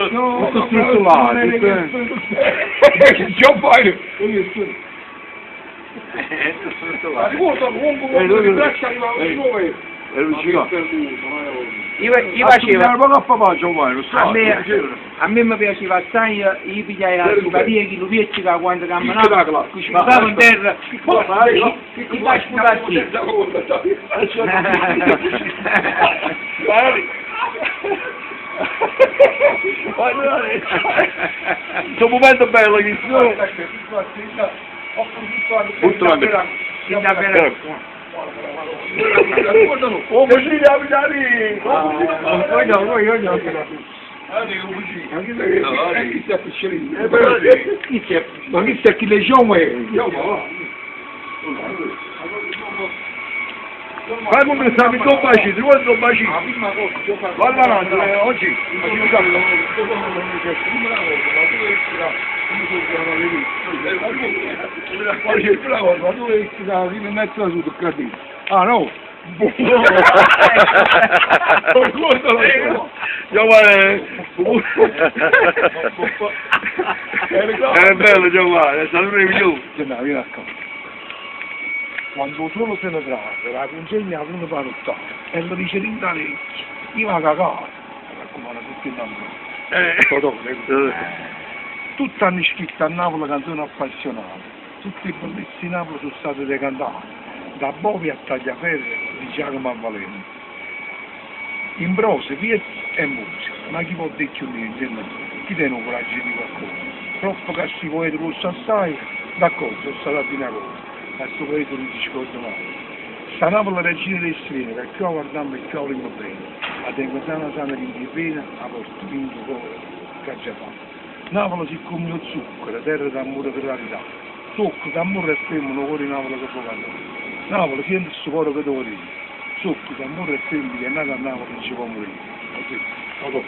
Tutto strutturato, Giovanni! Tutto strutturato. Ricordo, comunque, le braccia arrivavano di nuovo. È riuscito. Io facevo, poco a papà Giovanni, lo a me mi piaceva assai, io pigliai la simpatia chi lo piaceva quando camminava, Chi sputava in terra, ti fa sputare sì. Sono un momento bello che Buttala Sì, davvero. Oh, fucile, avvicinati! Ma chi sta chi le giovane? Fai come stavi con bacino, guarda con bacino. Guarda avanti, oggi. Ah no! Giovanni, è bello Giovanni, è stato meraviglioso. Vieni a qua. Quando solo se ne trae, la consegna a uno parottare e lo dice in legge, io vado a cagare, raccomando tutti in Tutti hanno scritto a Napoli canzoni appassionate, tutti i bellezzi di Napoli sono stati decantati, da Bovi a Tagliaferri di Giacomo a Valente. In prosa, piezze e musica, ma chi può dire più niente? Chi tiene il coraggio di qualcosa? Troppo che si poeta lo sa assai, d'accordo, sono stato a dire una cosa, ma sto poeta non si scorda mai. Sta Napoli regina dei sirene, che più la guardiamo e più la vogliamo bene, la tengo sana sana che pena, la porto in cuore, che ha già fatto. Napoli si come lo zucchero, terra d'amore per la verità. Zucchero d'amore e femmina, cuore di Napoli che può cantare. Napoli, senti questo cuore che devo dire. Zucchero d'amore e femmina, che è nata a Napoli non ci può morire. Così.